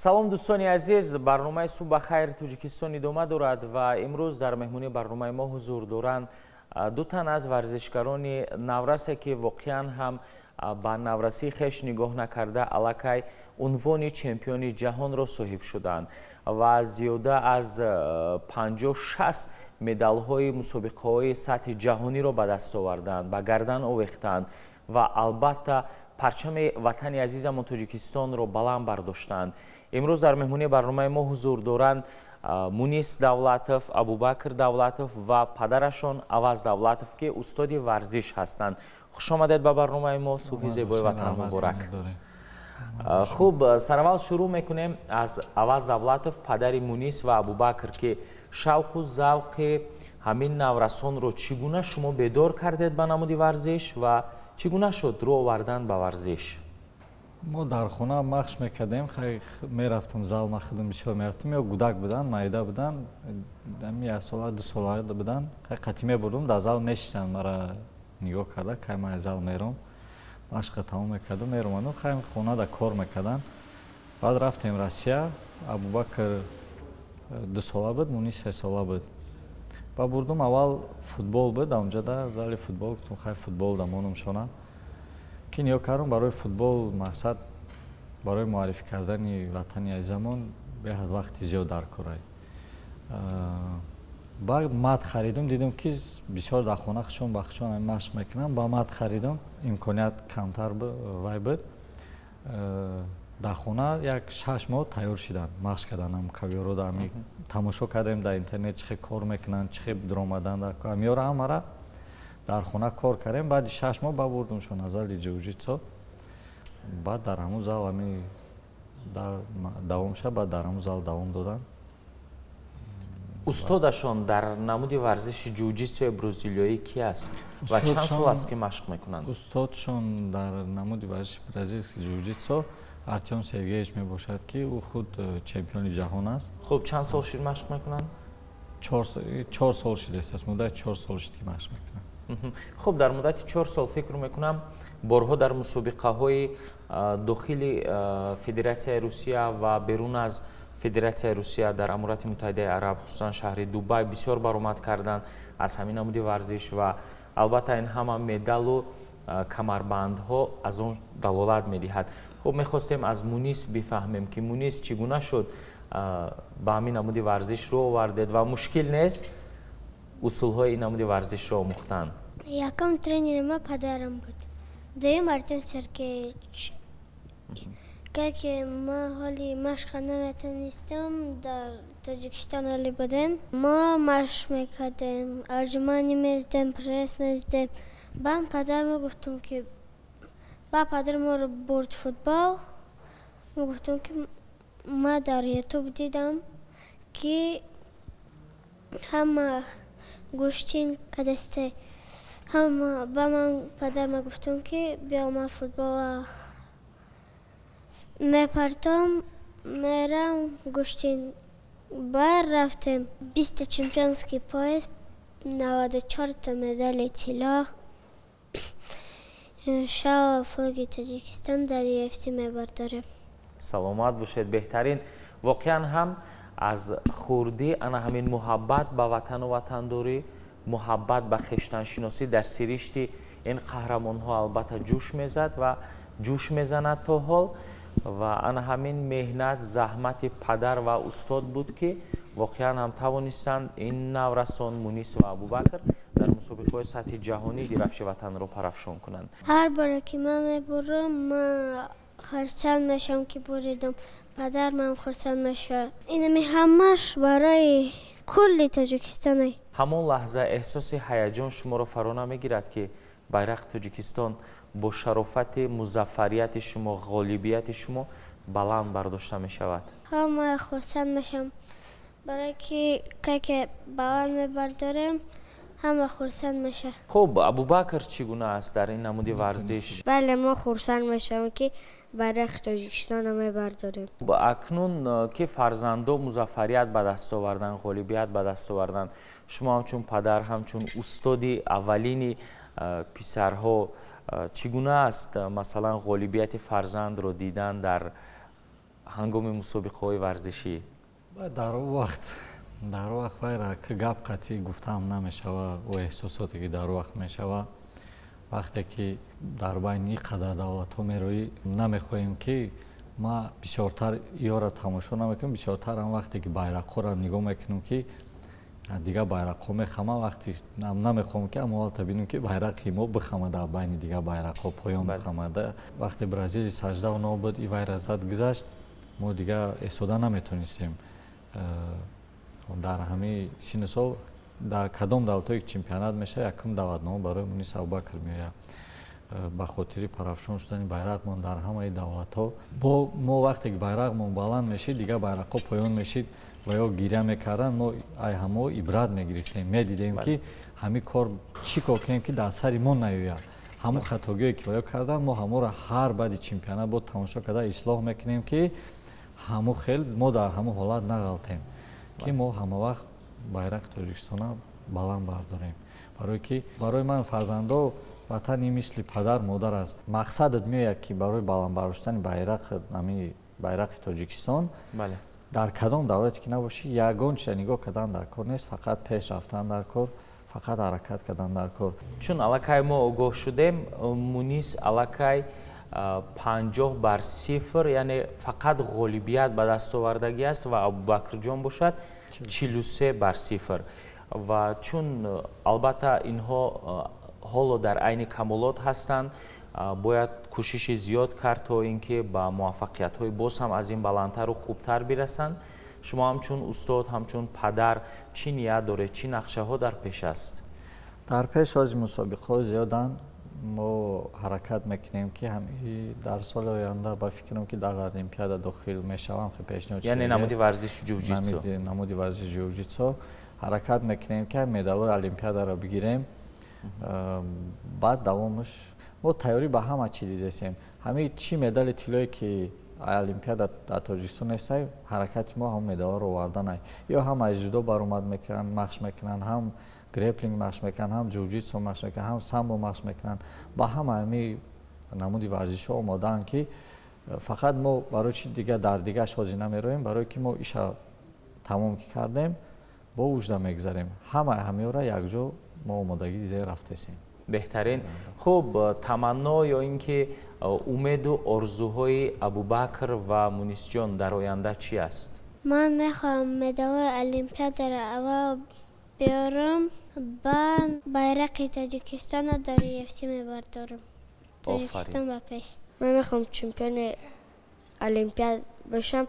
Салом, дӯстони азиз. Барномаи «Субҳ ба хайр, Тоҷикистон» идома дорад ва имрӯз дар меҳмонии барномаи мо ҳузур доранд ду тан аз варзишгарони наврасе, ки воқеан ҳам ба наврасии хеш нигоҳ накарда, аллакай унвони чемпиони ҷаҳонро соҳиб шуданд ва зиёда аз 50-60 медалҳои мусобиқаҳои сатҳи ҷаҳониро ба даст оварданд, ба гардан овехтанд ва албатта парчами ватани азизамон Тоҷикистонро баланд бардоштанд. Имрӯз дар меҳмонии барномаи мо ҳузур доранд Мунис Давлатов, Абубакр Давлатов ва падарашон Аваз Давлатов, ки устоди варзиш ҳастанд. Хушомадед ба барномаи мо. Субҳи зебои ватан муборак. Хуб, сараввал шурӯъ мекунем аз Аваз Давлатов, падари Мунис ва Абубакр, ки шавқу завқи ҳамин наврасонро чӣ гуна шумо бедор кардед ба намуди варзиш ва чӣ гуна шуд рӯ овардан ба варзиш? Мо дар хона машқ мекардем, мерафтам зал, ман худам бисёр мерафтам. Ё гудак будан, майда будан, як сола, 2 сола будан, қатӣ мебурдум, дар зал мешистанд, мара нигоҳ карда, кай ман зал мером. Машқа тамом мекардум, меромадум, хай хона да кор мекардан. Баъд рафтем Россия, Абубакр 2 сола буд, Мунис 3 сола буд. Ба бурдум, аввал футбол буд онҷа, да зали футбол. Гуфтум, хай, футбол да монум шона. Ки нигоҳ кардам, барои футбол, мақсад, барои муаррифӣ кардани ватани азизамон беҳад вақти зиёд дар корай. Баъд мат харидум, дидум, ки бисёр дар хона хушон ба хушон машқ мекунам. Ба мат харидум, имконият камтар вай буд. Дар хона як 6 моҳ тайёр шидан, машқ кардан, ковёрро ами тамошо кардем дар интернет, чӣ хел кор мекунанд, чӣ хел дуромадан, амиёро ҳамара дар хона кор кардем. Баъди 6 моҳ ба бурдумшон зали ҷиу-ҷитсу. Баъд дар ҳамун зал ами давом шад, баъд дар ҳамун зал давом доданд. Устодашон дар намуди варзиши ҷиу-ҷитсуи бразилиёӣ ки аст ва чанд сол аст, ки машқ мекунанд? Устодшон дар намуди варзиши бразилски ҷиу-ҷитсу Артём Сергеевич мебошад, ки ӯ худ чемпиони ҷаҳон аст. Хуб, чанд сол шуд машқ мекунанд? 4 сол шудааст, муддати 4 сол шуд, ки машқ мекунанд. Хуб, дар муддати 4 сол, фикр мекунам, борҳо дар мусобиқаҳои дохили Федератсияи Русия ва берун аз Федератсияи Русия, дар Аморати Муттаҳидаи Араб, хусусан шаҳри Дубай, бисёр баромад карданд аз ҳамин намуди варзиш ва албатта ин ҳама медалу камарбандҳо аз он далолат медиҳад. Хуб, мехостем аз Мунис бифаҳмем, ки Мунис чӣ гуна шуд ба ҳамин намуди варзиш рӯ овардед ва мушкил нест усулҳои ин намуди варзишро омӯхтан? Якум тренери ма падарам буд, дуюм Артем Сергеевич. Ки ма ҳоли машқа наметонистам, дар Тоҷикистон ҳоли будем, мо машқ мекардем, отжимание мезадем, пресс мезадем. Баъд падармо гуфтум, ки ба падар моро бурд футбол. Мо гуфтум, ки ма дар Ютуб дидам, ки ҳама гӯштин кадасте ҳама. Ба ман падарма гуфтум, ки биё, ман футбола мепартом, мерам гӯштин. Бар рафтем, 20-та чемпионский пояс, 94-та медали тилло. Иншалло, флаги Тоҷикистон дар UFC мебардорем. Саломат бошед, беҳтарин. Воқеан ҳам аз хурдӣ ана ҳамин муҳаббат ба ватану ватандорӣ, муҳаббат ба хештаншиносӣ дар сиришти ин қаҳрамонҳо албатта ҷӯш мезад ва ҷӯш мезанад то ҳол. Ва ана ҳамин меҳнат, заҳмати падар ва устод буд, ки воқеан ҳам тавонистанд ин наврасон Мунис ва Абубакр дар мусобиқаҳои сатҳи ҷаҳонӣ дирафши ватанро парафшон кунанд. Ҳар боре ки ман мебурам, ман хурсанд мешавам, ки буридам. Падармам хурсанд мешавад. Инами ҳамаш барои кулли Тоҷикистон. Ҳамон лаҳза эҳсоси ҳаяҷон шуморо фаро намегирад, ки байрақи Тоҷикистон бо шарофати музаффарияти шумо, ғолибияти шумо баланд бардошта мешавад? Ҳа, ман хурсанд мешавам, барое ки ке баланд мебардорем, ҳама хурсанд мешавад. Хуб, Абубакр чӣ гуна аст дар ин намуди варзиш? Бале, мо хурсанд мешавем, ки байрақи Тоҷикистонро мебардорем. Акнун ки фарзандо музаффарият ба даст оварданд, ғолибият ба даст оварданд, шумо ҳамчун падар, ҳамчун устоди аввалини писарҳо, чӣ гуна аст, масалан, ғолибияти фарзандро дидан дар Ҳангоми мусобиқаҳои варзишӣ? Дар он вақт вайра ки гап қатъӣ гуфтаам намешава, о эҳсосоте ки дар он вақт мешава. Вақте ки дар байни ин қадар давлатҳо мероӣ, намехоҳем ки ма бисёртар ёра тамошо намекунам, бисёртар ҳам вақте ки байрақҳоро нигоҳ мекунам ки дигар байрақҳо мехама, вақте намехоҳам ки аммо бинам ки байрақи мо бихама дар байни дигар байрақҳо поён бихамада. Вақте Бразилия 18-9 буд, и вайра зад гузашт, мо дигар эҳсода наметонистем. Дар ҳамаи синну сол дар кадом давлатҳое ки чемпионат мешавад, якум даъватнома барои Мунис Абубакр меояд. Ба хотири парафшон шудани байрақмон дар ҳамаи давлатҳо. Мо вақте ки байрақмон баланд мешид, дигар байрақҳо поён мешид ва ё гиря мекарданд, мо ай ҳамо ибрат мегирифтем, медидем ки ҳамин кор чӣ кор кунем ки дар сари мо наояд. Ҳамон хатогиҳое ки ё карданд, мо ҳаморо ҳар баъди чемпионат бо тамошо карда ислоҳ мекунем ки ҳамо хел мо дар ҳамон ҳолат нағалтем, ки мо ҳама вақт байрақи Тоҷикистона баланд бардорем. Барое ки барои ман фарзандо ватани мисли падар модар аст. Мақсадат меояд ки барои баланд бардоштани ҳамин байрақи Тоҷикистон дар кадом давлате ки набошӣ, ягон чиза нигоҳ кардан дар кор нест, фақат пеш рафтан дар кор, фақат ҳаракат кардан дар кор. Чун аллакай мо огоҳ шудем, Мунис аллакай 50-0, яъне фақат ғолибият ба даст овардагӣ аст ва Абубакрҷон бошад 43-0. Ва чун албатта инҳо ҳоло дар айни камолот ҳастанд, бояд кӯшиши зиёд кард то ин ки ба муваффақиятҳои боз ҳам аз ин баландтару хубтар бирасанд. Шумо ҳамчун устод, ҳамчун падар чӣ ният доред, чӣ нақшаҳо дар пеш аст? Дар пеш ҳози мусобиқаҳо зиёданд. Мо ҳаракат мекунем ки дар соли оянда ба фикрам ки дар Олимпиада дохил мешавам, пешниҳод яъне намуди варзиши ҷуҷитсу, намуди варзиши ҷуҷитсу ҳаракат мекунем ки медалҳои Олимпиадаро бигирем. Баъд давомаш мо тайёрӣ ба ҳама чиз дидесем. Ҳамаи чӣ медали тиллое ки Олимпиада дар Тоҷикистон нестай, ҳаракати мо ҳам медалҳоро оварданай. Ё ҳам аз ҷудо баромад мекунанд, машқ мекунанд, ҳам греплинг машқ мекунанд, ҳам ҷуҷитсу машқ мекунанд, ҳам самбо машқ мекунанд. Ба ҳама ҳамин намуди варзишҳо омодаанд ки фақат мо барои чи дигар дар дигар шозӣ намероем, барое ки мо иша тамом ки кардем, бо ужда мегузарем. Ҳама ҳамиёра якҷо мо омодагӣ дида рафтесем. Беҳтарин. Хуб, таманно ё ин ки умеду орзуҳои Абубакр ва Мунисҷон дар оянда чӣ аст? Ман мехоҳам медалҳои Олимпиадаро аввал биёрам, баъд байрақи Тоҷикистонро дар UFC мебардорам. Тоҷикистон ба пеш. Ман мехоҳам чемпиони Олимпиад бошам,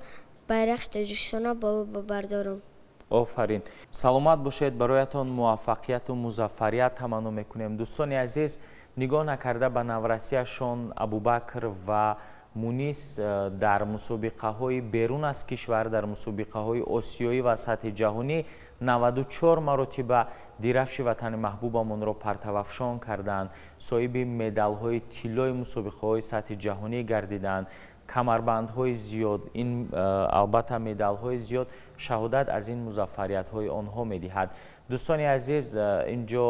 байрақи Тоҷикистонро боло бардорам. Офарин. Саломат бошед, бароятон муваффақияту музаффарият таманно мекунем. Дӯстони азиз, нигоҳ накарда ба наврасияшон Абубакр ва Мунис дар мусобиқаҳои берун аз кишвар, дар мусобиқаҳои осиёӣ ва сатҳи ҷаҳонӣ 94 маротиба дирафши ватани маҳбубамонро партавафшон карданд, соҳиби медалҳои тиллои мусобиқаҳои сатҳи ҷаҳонӣ гардиданд, камарбандҳои зиёд, ин албатта медалҳои зиёд шаҳодат аз ин музаффариятҳои онҳо медиҳад. Дӯстони азиз, инҷо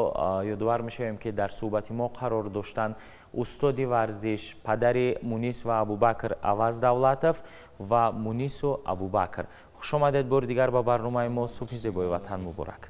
ёдовар мешавем ки дар суҳбати мо қарор доштанд устоди варзиш, падари Мунис ва Абубакр Аваз Давлатов ва Мунису Абубакр. Хуш омадед бори дигар ба барномаи мо. Субҳи зебои ватан муборак.